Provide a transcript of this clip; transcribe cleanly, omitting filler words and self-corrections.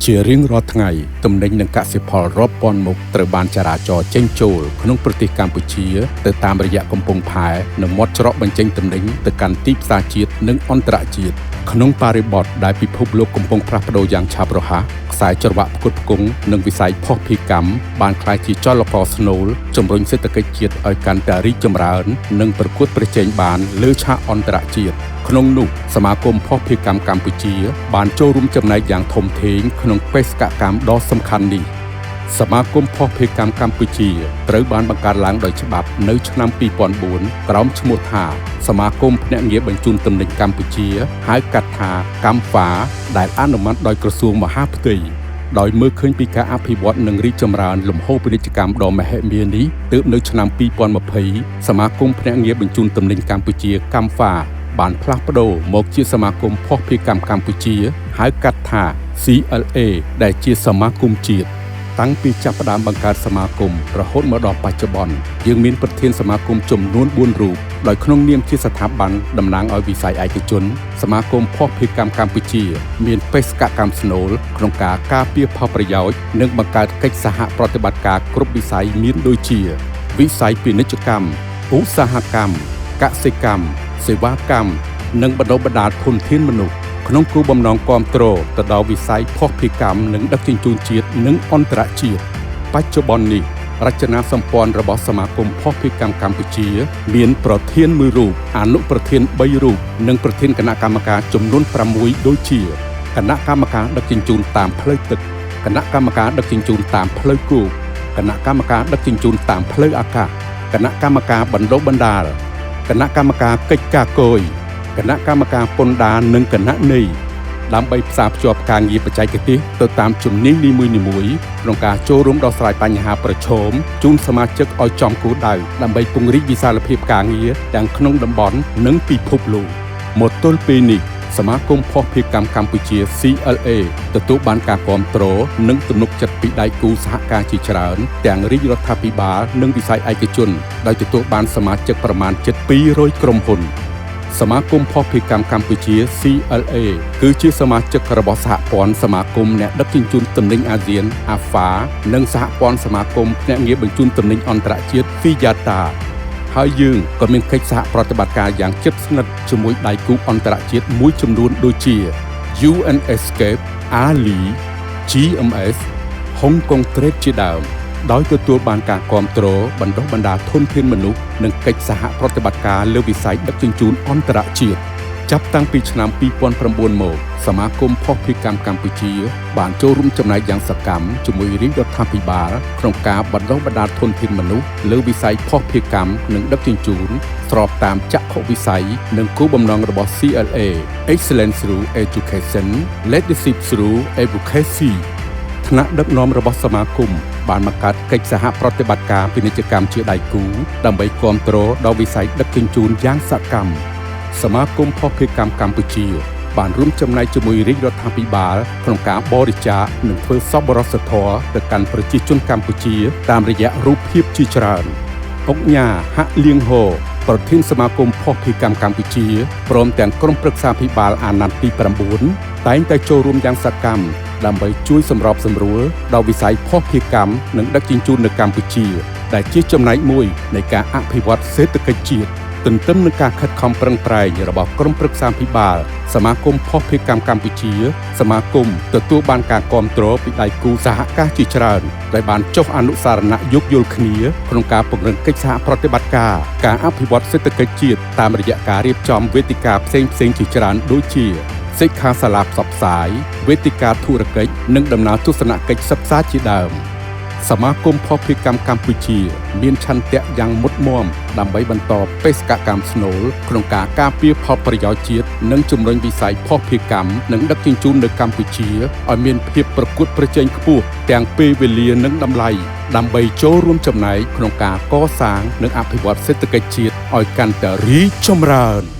ជារៀងរាល់ថ្ងៃទំនិញនិងកសិផលរាប់ពាន់មុខត្រូវបានចរាចរចេញចូលក្នុងប្រទេសកម្ពុជាទៅតាមរយៈកំពង់ផែនិងមាត់ច្រកបញ្ចេញទំនិញទៅកាន់ទីផ្សារជាតិនិងអន្តរជាតិក្នុងបរិបទដែលពិភពលោកកំពុងផ្លាស់ប្ដូរយ៉ាងឆាប់រហ័សខ្សែច្រវាក់ផ្គត់ផ្គង់និងវិស័យភស្តុភារកម្មបានក្លាយជាចលករស្នូលជំរុញសេដ្ឋកិច្ចជាតិឲ្យកាន់តែរីកចម្រើននិងប្រកួតប្រជែងបានលើឆាកអន្តរជាតិក្នុងនោះសមាគមភស្តុភារកម្មកម្ពុជាបានចូលរួមចំណែកយ៉ាងធំធេងក្នុងបេសកកម្មដ៏សំខាន់នេះសមាគមភស្តុភារកម្មកម្ពុជាត្រូវបានបង្កើតឡើងដោយច្បាប់នៅឆ្នាំ2004ក្រោមឈ្មោះថាសមាគមភ្នាក់ងារបញ្ជូនទំនិញកម្ពុជាហៅកាត់ថាកម្មហ្វាដែលអនុម័តដោយក្រសួងមហាផ្ទៃដោយមើលឃើញពីការអភិវឌ្ឍនិងរីកចម្រើនលំហូរពាណិជ្ជកម្មដ៏មហិមានេះទើបនៅឆ្នាំ2020សមាគមភ្នាក់ងារបញ្ជូនទំនិញកម្ពុជាកម្មហ្វាបានផ្លាស់ប្ដូរមកជាសមាគមភស្តុភារកម្មកម្ពុជាហៅកាត់ថា CLA ដែលជាសមាគមជាតិតាំងពីចាប់ផ្ដើមបង្កើតសមាគមរហូតមកដល់បច្ចុប្បន្នយើងមានប្រធានសមាគមចំនួន4រូបដោយក្នុងនាមជាស្ថាប័នតំណាងឲ្យវិស័យឯកជនសមាគមភស្តុភារកម្មកម្ពុជាមានបេសកកម្មស្នូលក្នុងការការពារផលប្រយោជន៍និងបង្កើតកិច្ចសហប្រតិបត្តិការគ្រប់វិស័យមានដូចជាវិស័យពាណិជ្ជកម្មឧស្សាហកម្មកសិកម្មសេវាកម្មនិងបណ្ដុះបណ្ដាលធនធានមនុស្សក្នុងគោលបំណងគាំទ្រទៅដល់វិស័យភស្តុភារកម្មនិងដឹកជញ្ជូនជាតិនិងអន្តរជាតិបច្ចុប្បន្ននេះរចនាសម្ព័ន្ធរបស់សមាគមភស្តុភារកម្មកម្ពុជាមានប្រធាន1រូបអនុប្រធាន3រូបនិងប្រធានគណៈកម្មការចំនួន6ដូចជាគណៈកម្មការដឹកជញ្ជូនតាមផ្លូវទឹកគណៈកម្មការដឹកជញ្ជូនតាមផ្លូវគោកគណៈកម្មការដឹកជញ្ជូនតាមផ្លូវអាកាសគណៈកម្មការបណ្ដុះបណ្ដាលគណៈកម្មការកិច្ចការគយគណៈកម្មការពន្ធដារនិងគណនេយ្យដើម្បីផ្សារភ្ជាប់ការងារបច្ចេកទេសទៅតាមជំនាញនីមួយៗក្នុងការចូលរួមដោះស្រាយបញ្ហាប្រឈមជូនសមាជិកឲ្យចំគោលដៅដើម្បីពង្រីកវិសាលភាពការងារទាំងក្នុងតំបន់និងពិភពលោកមកទល់ពេលនេះសមាគមភស្តុភារកម្មកម្ពុជា CLA ទទួលបានការគាំទ្រនិងទំនុកចិត្តពីដៃគូសហការជាច្រើនទាំងរាជរដ្ឋាភិបាលនិងវិស័យឯកជនដោយទទួលបានសមាជិកប្រមាណជិត200ក្រុមហ៊ុនសមាគមភស្តុភារកម្មកម្ពុជា CLA គឺជាសមាជិករបស់សហព័ន្ធសមាគមអ្នកដឹកជញ្ជូនទំនិញអាស៊ាន AFA និងសហព័ន្ធសមាគមភ្នាក់ងារបញ្ជូនទំនិញអន្តរជាតិ FIATA ហើយយើងក៏មានកិច្ចសហប្រតិបត្តិការយ៉ាងជិតស្និទ្ធជាមួយដៃគូអន្តរជាតិមួយចំនួនដូចជា UNESCAP, ALI, GMS, Hong Kong Trade ជាដើមដោយទទួលបានការគាំទ្របណ្ដុះបណ្ដាលធនធានមនុស្សនិងកិច្ចសហប្រតិបត្តិការលើវិស័យដឹកជញ្ជូនអន្តរជាតិចាប់តាំងពីឆ្នាំ2009មកសមាគមភស្តុភារកម្មកម្ពុជាបានចូលរួមចំណែកយ៉ាងសកម្មជាមួយរាជរដ្ឋាភិបាលក្នុងការបណ្ដុះបណ្ដាលធនធានមនុស្សលើវិស័យភស្តុភារកម្មនិងដឹកជញ្ជូនស្របតាមចក្ខុវិស័យនិងគោលបំណងរបស់ CLA Excellence through Education Leadership through Advocacy ថ្នាក់ដឹកនាំរបស់សមាគមបានបង្កើតកិច្ចសហប្រតិបត្តិការពាណិជ្ជកម្មជាដៃគូដើម្បីគាំទ្រដល់វិស័យដឹកជញ្ជូនយ៉ាងសកម្មសមាគមភស្តុភារកម្មកម្ពុជាបានរួមចំណែកជាមួយរាជរដ្ឋាភិបាលក្នុងការបរិច្ចាគនិងធ្វើសប្បុរសធម៌ទៅកាន់ប្រជាជនកម្ពុជាតាមរយៈរូបភាពជាច្រើនឧកញ៉ាហាក់លៀងហោប្រធានសមាគមភស្តុភារកម្មកម្ពុជាព្រមទាំងក្រុមប្រឹក្សាភិបាលអាណត្តិទី9តែងតែចូលរួមយ៉ាងសកម្មដើម្បីជួយសម្របសម្រួលដល់វិស័យភស្តុភារកម្មនិងដឹកជញ្ជូននៅកម្ពុជាដែលជាចំណែកមួយនៃការអភិវឌ្ឍសេដ្ឋកិច្ចជាតិទន្ទឹមនឹងការខិតខំប្រឹងប្រែងរបស់ក្រុមប្រឹក្សាភិបាលសមាគមភស្តុភារកម្មកម្ពុជាសមាគមទទួលបានការគាំទ្រពីដៃគូសហការជាច្រើនដែលបានចុះអនុស្សរណៈយោគយល់គ្នាក្នុងការពង្រឹងកិច្ចសហប្រតិបត្តិការការអភិវឌ្ឍសេដ្ឋកិច្ចជាតិតាមរយៈការរៀបចំវេទិកាផ្សេងៗជាច្រើនដូចជាសិក្ខាសាលាផ្សព្វផ្សាយវេទិកាធុរកិច្ចនិងដំណើរទស្សនកិច្ចសិក្សាជាដើមសមាគមភស្តុភារកម្មកម្ពុជាមានឆន្ទៈយ៉ាងមុតមាំដើម្បីបន្តបេសកកម្មស្នូលក្នុងការការពារផលប្រយោជន៍ជាតិនិងជំរុញវិស័យភស្តុភារកម្មនិងដឹកជញ្ជូននៅកម្ពុជាឲ្យមានភាពប្រកួតប្រជែងខ្ពស់ទាំងពេលវេលានិងតម្លៃដើម្បីចូលរួមចំណែកក្នុងការកសាងនិងអភិវឌ្ឍសេដ្ឋកិច្ចជាតិឲ្យកាន់តែរីកចម្រើន។